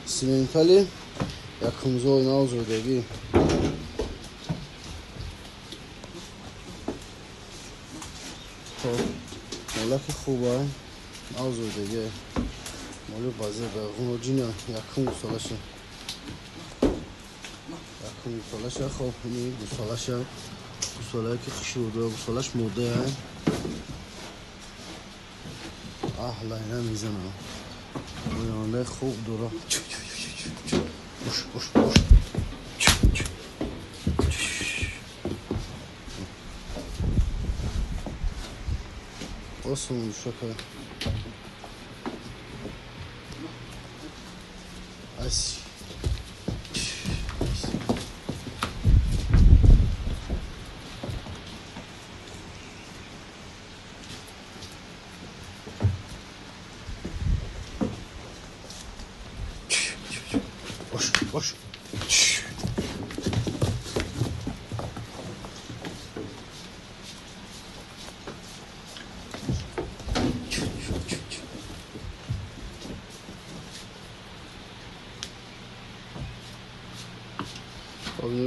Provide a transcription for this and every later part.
Симентали якумзой навзодагӣ. Хоб, молаки хуба, навзодагӣ. Моли базеба ғуноҷина якум гусолаша. Якум гусолаша, хоб, ини гусолаша. Гусолае ки хушрӯ дора, гусолаш модая. Аҳ, лайна мезанам. Ояндаи хуб дора. Уш, уш, уш. Осон шака. Ась. Ош, ош.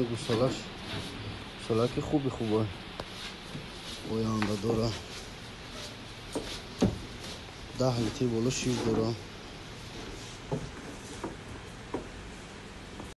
Гусолаш гусолаки хуби хуба, оянда дора, 10 литр боло шир дора.